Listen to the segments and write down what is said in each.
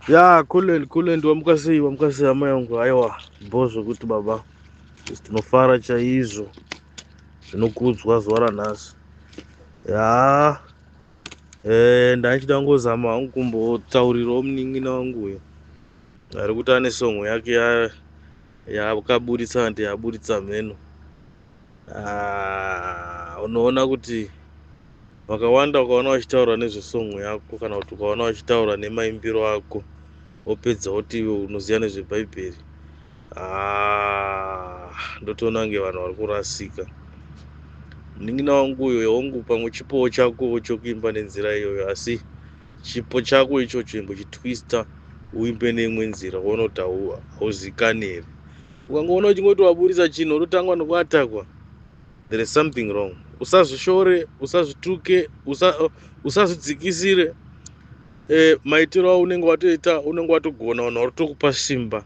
Ya, Kullen, Kullen, wamuka sei, wamuka sei hama yangu? Aiwa, bho zvekuti baba, tinofara chaizvo, zvinokudzwa zuva ranhasi. Ya, ndaichida kungozama hangu kumbotaurirawo munin'ina wangu uyo ari kuti ane song yake yakaburitsa and yaburitsa mheno. Ah, unoona kuti vakawanda ukaona vachitaura nezvesong yako kana kuti ukaona vachitaura nemaimbiro ako, wopedza woti iwe unoziva nezvebhaibheri. Ah, ndotoona kunge vanhu vari kurasika. Munin'ina wangu uyo, hongu, pamwe chipowo chako chokuimba nenzira iyoyo, asi chipo chako ichocho imbochitwista, uimbe neimwe nzira, uone kuti hauzikani here. Ukangoona uchingoti waburitsa chinhu, wototangwa nekuatakwa, there is something wrong. Usazvishore, usazvituke, usazvidzikisire. Maitiro aunenge watoita, unenge watogona. Vanhu vari kutokupa simba,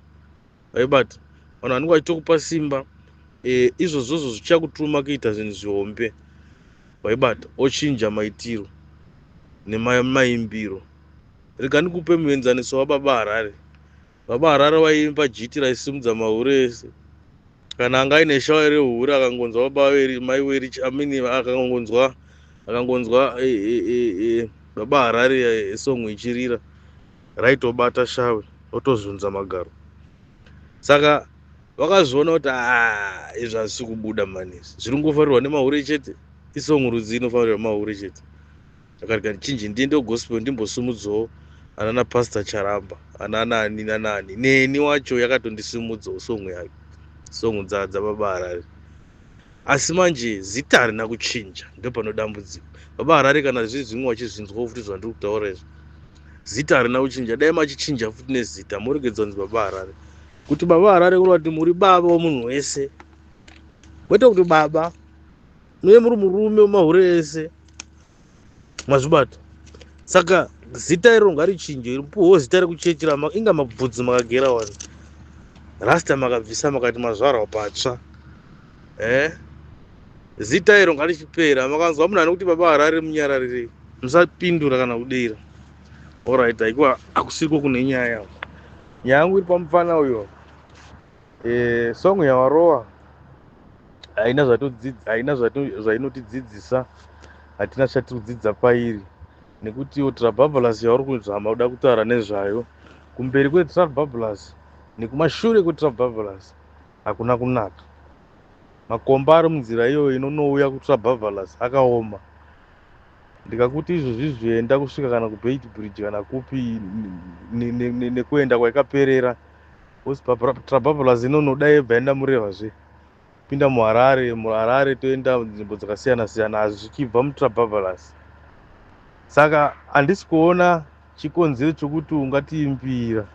vaibata, vanhu vanenge vachitokupa simba. Izvozvozvo zvichakutuma kuita zvinhu zvihombe, waibata. Ochinja maitiro nemaimbiro. Rega ndikupe muenzaniso waBaba Harare. Baba Harare waiimba jiti raisimudza mahure ese. Kana anga aine shawa rehure, akangonzwa baba veri mai weri amini, akangonzwa Baba Harare song ichirira, raitobata shawe, otozunza magaro. Saka vakazviona kuti a izvi hazvisi kubuda manisi, zviri kungofarirwa nemahure chete. Isong rudzi inofarirwa mahure chete? Akarega ndichinji, ndiende kugospel, ndimbosumudzawo anana Pastor Charamba, ananani nanani. Neni wacho yakatondisimudzawo song yake, song dzaBaba Harare. Asi manje zita harina kuchinja, ndo pano dambudziko. Baba Harare, kana zviri zvimwe vachizvinzwawo futi zvandiri kutaura izvi, zita harina kuchinja. Dai machichinja futi nezita, moregedza kunzi Baba Harare. Kuti Baba Harare kureva kuti muri baba wemunhu wese, kwete kuti baba muye muri murume wemahure ese, mazvibata. Saka zita iro ngarichinje, ripuhwo zita rekuchechi. Inga mabvudzi makagera wani, rasta makabvisa, makati mazvarwa patsva. Zita iro ngarichipera. Makanzwa munhu anokuti Baba Harare, munyararirei, musapindura kana kudira. Alright, haikuwa hakusiriko kune nyaya yangu. Nyaya yangu iri pamufana uyo. Song yawarowa haina haina zvainotidzidzisa, hatina chatiri kudzidza pairi, nekuti iyo Trabablas yauri kuzama kuda kutaura nezvayo, kumberi kweTrabablas nekumashure kweTrabablas hakuna kunaka. Makomba ari munzira iyoyo inonouya kuTrabablas akaoma. Ndikakuti izvozvi zvienda kusvika kana kuBeitbridge kana kupi nekuenda kwaikaperera, Trabablas inonoda yebva yaenda Murehwazve, pinda muHarare, muHarare toenda nzvimbo dzakasiyana siyana, hazvichibva muTrabablas. Saka handisi kuona chikonzero chokuti ungatiimbira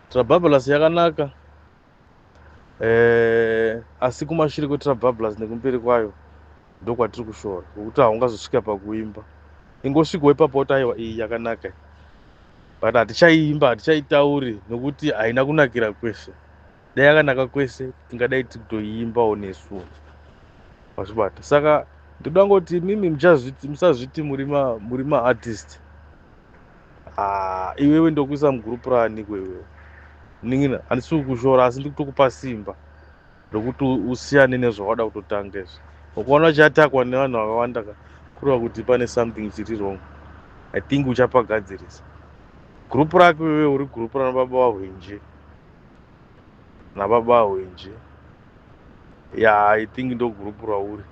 Trabablas yakanaka. Asi kumashure kweTrabablas nekumberi kwayo ndokwatiri kushora, nokuti haungazosvika pakuimba. Ingosvikawo ipapo kuti aiwa, iyi yakanaka, but hatichaiimba, hatichaitauri, nokuti haina kunakira kwese. Dai yakanaka kwese, tingadai tikutoiimbawo nesuwo, mazvibata. Saka ndoda ngoti mimi musazviti muri maartist. Ah, iwewe ndokuisa mugurupu raaniko iwewe, munin'ina? Handisi kukushora, asi ndikutokupa simba rokuti usiyane nezvawada kutotanga izvi. Ukaona uchiatakwa nevanhu vakawanda ka, kureva kuti pane something chiri wrong. I think uchapagadzirisa gurupu rako iwewe. Uri gurupu rana baba vahwenje, nababa vahwenje. Ya, I think ndo gurupu rauri.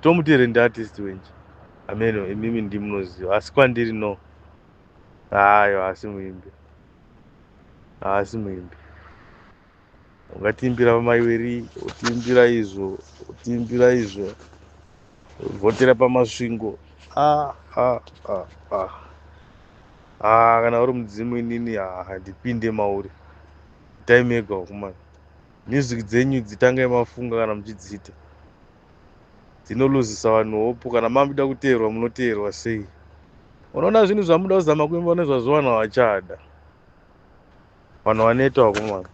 Tomuti here ndiartist wenje? Ameno, imimi ndimunoziva, asi kwandiri no, hayo, haasi muimbi, haasi muimbi. Ungatiimbira pamaiweri, utiimbira izvo, utiimbira izvo, vhotera paMasvingo. Ah, ah, ah, ah. Ah, kana uri mudzimu, inini handipinde mauri. Itai mega wakumana. Music dzenyu dzitangai mafunga kana muchidziita, dzinoluzisa vanhu hope. Kana mamuda kuteerwa, munoteerwa sei? Unoona zvinhu zvamuda kuzama kuimba nezvazvo, vanhu havachada, vanhu vaneta wakumana.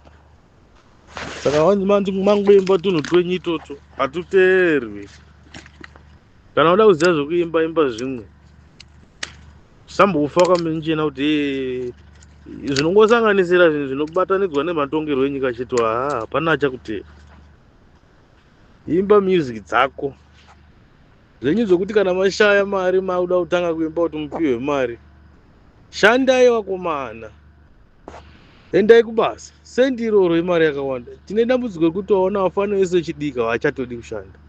Saka mangoimba tunhu twenyu itoto, hatuteerwi. Kana uda kuziva zvekuimba, imba zvimwe. Sambofa wakamenjena kuti zvinongosanganisira zvinhu zvinobatanidzwa nematongerwo enyika chete. Haa, hapana achakuteera. Imba music dzako zvenyu zvokuti kana mashaya mari makuda kutanga kuimba kuti mupiwe mari. Shandai vakomana, endai kubasa, sendi iroro imari yakawanda. Tine dambudziko rekuti waona vafana vese vechidiki havachatodi kushanda.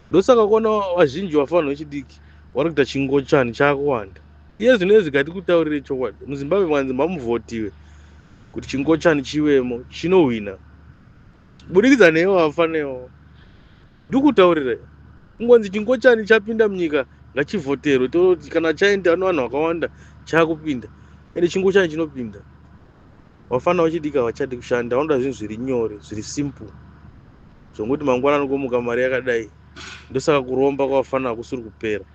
Ndosaka kuona vazhinji vafana vechidiki vari kuita chingochani chakuwanda iye zvino izvi. Ngatikutaurire chokwadi, muZimbabwe mwanzi mamuvhotiwe kuti chingochani chivemo, chinohwina kubudikidza neivo vafana ivavo. Ndikutaurira, kungonzi chingochani chapinda munyika, ngachivhoterwe, toti kana chaenda nevanhu vakawanda chakupinda. Ende chingochani chinopinda. Vafana vachidiki havachadi kushanda, vanoda zvinhu zviri nyore, zviri simple, zvonguti mangwana nokomuka mari yakadai. Ndosaka kuromba kwavafana hakusiri kupera,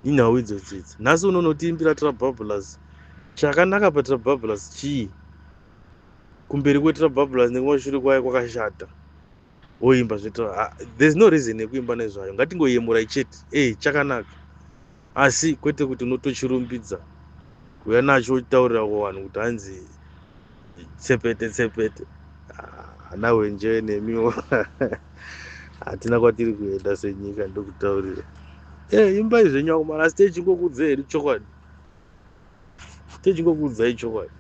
inhau idzodzidzi. Nhasi unonotiimbira Trabablas. Chakanaka paTrabablas chii? Kumberi kweTrabablas nekumashure kwayo kwakashata, woimba zvetra. There's no reason yekuimba nezvayo. Ngatingoyemurai chete. E chakanaka, asi kwete kuti unotochirumbidza kuuya nacho uchitaurira kuvanhu kuti hanzi tsepete tsepete. Hana wenje nemiwo, hatina kwatiri kuenda senyika. Ndokutaurira, e imbai zvenyu akomana, asi techingokuudzai hedu chokwadi, techingokuudzai chokwadi.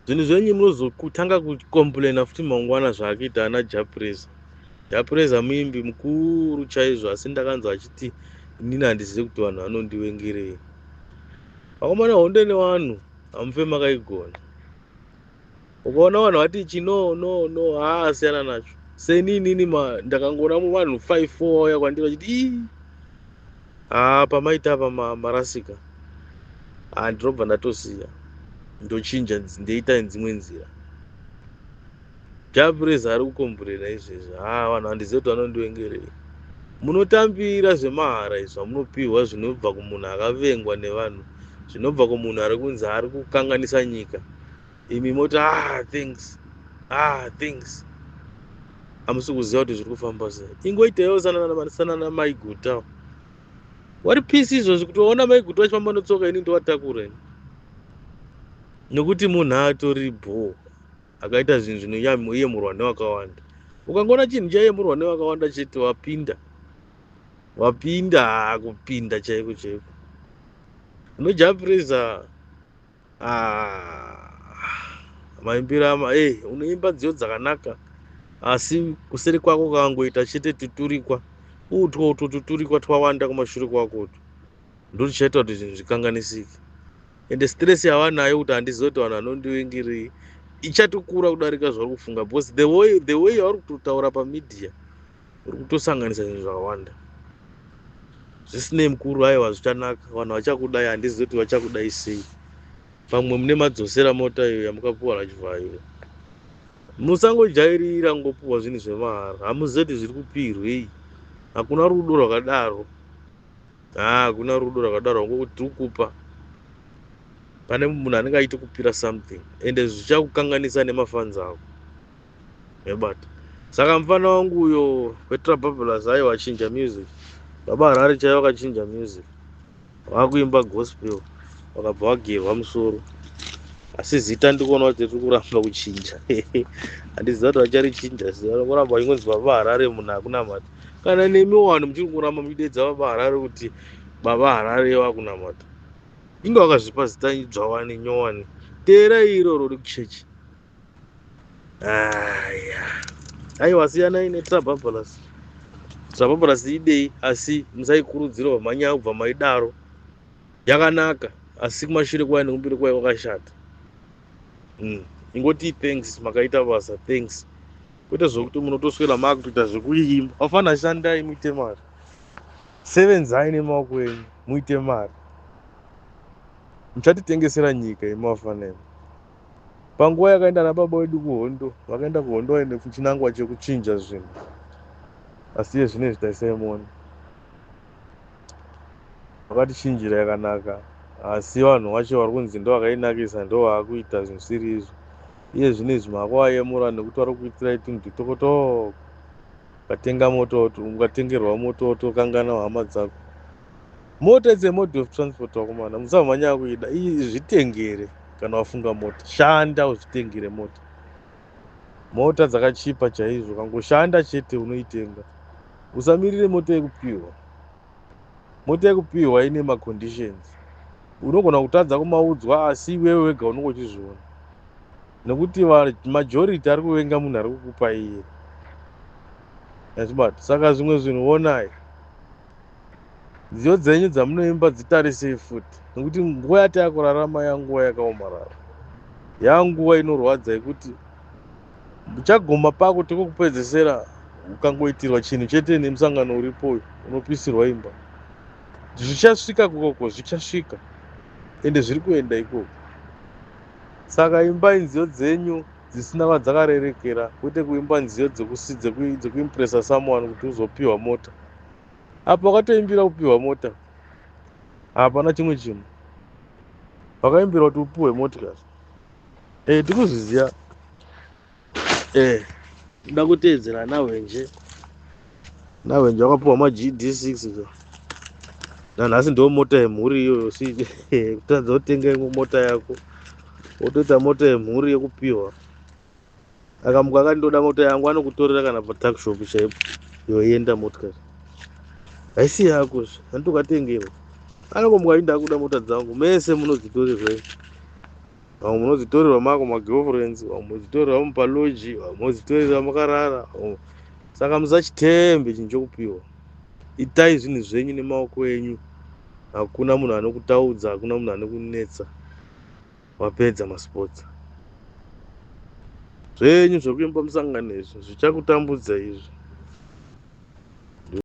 Zvinhu zvenyu munozotanga kucomplaina futi mangwana, zvaakuita ana Jah Prayzah. Jah Prayzah muimbi mukuru chaizvo, asi ndakanzwa achiti, "Inini handizivi kuti vanhu vanondivengerei." Vakomana, honde nevanhu hamufe makaigona. Ukaona vanhu vati ichi, no, no, no, haa, siyana nacho. Seni inini ndakangoona vanhu 5 4 vauya kwandiri vachiti, "Ii, haa, pamaita apa marasika," haa, ndinobva ndatosiya, ndochinja, ndeita nedzimwe nzira. Jah Prayzah ari kucomplaina izvezvi, "Haa, vanhu handizivi kuti vanondivengerei." Munotambira zvemahara izvi zvamunopiwa, zvinobva kumunhu akavengwa nevanhu, zvinobva kumunhu ari kunzi ari kukanganisa nyika. Imi moti, "Ah, thanks, ah, thanks." Hamusi kuziva kuti zviri kufamba sei. Ingoitaiwo sanana Maiguta wari pisi izvozvi, kuti waona Maiguta vachifamba netsoka, ini ndovatakura ini, nekuti munhu atori bho, akaita zvinhu zvinoyemurwa nevakawanda. Ukangoona chinhu chaiyemurwa nevakawanda chete, wapinda, wapinda, kupinda chaiko chaiko. UnoJah Prayzah, maimbiro ama e unoimba nziyo dzakanaka, asi kuseri kwako kakangoita chete tuturikwa utwo, utwo tuturikwa twawanda kumashure kwako utwo, ndotichaita kuti zvinhu zvikanganisike. Ende stress yavanayo kuti handizivi kuti vanhu vanondivengerei ichatokura kudarika zvauri kufunga, because the way yauri kutotaura pamedia, uri kutosanganisa zvinhu zvakawanda zvisinei. Mukuru, aiwa, zvichanaka, vanhu vachakudai. Handizivi kuti vachakudai sei. Pamwe mune madzosera mota iyo yamukapiwa nachivhayo. Musangojairira ngopuwa zvinhu zvemahara. Hamuzivi kuti zviri kupirwei. Hakuna rudo rwakadaro, ha, hakuna rudo rwakadaro ngokuti tiri kukupa. Pane munhu anenge achitokupira something, ende zvichakukanganisa nemafanzi ako yabata. Saka mufana wangu uyo weTrabablas, aiwa, achinja music. Baba Harare chaivo vakachinja music, vakuimba gospel, vakabva vagerwa musoro. Asi zita ndikuona kuti riri kuramba kuchinja. Handiziva kuti vacharichinja sei. Kuramba vachingonzi Baba Harare, munhu akunamata. Kana nemi vanhu muchiri kuramba muchidedza Baba Harare kuti Baba Harare vakunamata, inge vakazvipa zita idzvawani nyowani. Teerai iroro rekuchechi. Aya, aiwa, siyanai neTrabablas. Trabablas idei, asi musaikurudzira vamhanya kubva maidaro. Yakanaka, asi kumashure kwayo nekumberi kwayo kwakashata. Ingoti thanks, makaita basa, thanks, kwete zvokuti munotoswera makutoita zvekuimba. Vafana, shandai muite mari, sevenzai nemaoko enyu muite mari. Muchatitengesera nyika yemafana imi. Panguva yakaenda nababa vedu kuhondo, vakaenda kuhondo vaine chinangwa chekuchinja zvinhu, asi iye zvinezvi taisaimuona. Vakatichinjira yakanaka, asi vanhu vacho vari kunzi ndo vakainakisa, ndo vaakuita zvinhu zvisiri izvo. Iye zvinezvi makuvayemura nekuti vari kuitirai tunhu tutokotoko. Ukatenga moto, ukatengerwa moto, wotokangana hama dzako. Mota it's a mode of transport, vakomana. Musamhanya kuida. Zvitengere kana wafunga mota, shanda uzvitengere mota. Mota dzakachipa chaizvo, kangoshanda chete unoitenga. Usamirire mota yekupiwa. Mota yekupiwa ine maconditions, unogona kutadza kumaudzwa, asi iwewe wega unonge uchizviona, nekuti majority ari kuvenga munhu ari kukupa iye achibata. Saka zvimwe zvinhu onai, nziyo dzenyu dzamunoimba dzitarisei futi, nekuti nguva yati yakurarama yanguva yakaomarara, yanguva inorwadza yekuti uchaguma pako tekokupedzesera. Ukangoitirwa chinhu chete nemusangano uripoyo, unopisirwa imba. Zvichasvika kukoko, zvichasvika, ende zviri kuenda ikoko. Saka imbai nziyo dzenyu dzisina kwadzakarerekera, kwete kuimba nziyo dzekuimpressa someone kuti uzopiwa mota. Apa wakatoimbira kupiwa mota, hapana chimwe chinhu. Wakaimbira kuti upiwe motikari. Tikuzviziva. Nda kuteedzera naHwenje. NaHwenje wakapiwa maGD6 nanhasi, ndo mota yemhuri iyoyo. Si kutadza kutenga imwe mota yako, wotoita mota yemhuri yekupiwa. Akamuka akati ndoda mota yangu, anokutorera kana patuckshop chaipo, yoenda. Motikari haisi yako zve, handiti ukatengerwa. Anongomuka achi ndakuda mota dzangu. Mese munodzitorerwa, vamwe munodzitorerwa mako magirlfriends, vamwe munodzitorerwa mupaloji, vamwe munodzitorerwa makarara. Saka musachitembe chinhu chokupiwa. Itai zvinhu zvenyu nemaoko enyu, hakuna munhu anokutaudza, hakuna munhu anokunetsa. Wapedza masports. Zvenyu zvekuimba musangano izvi zvichakutambudza izvi.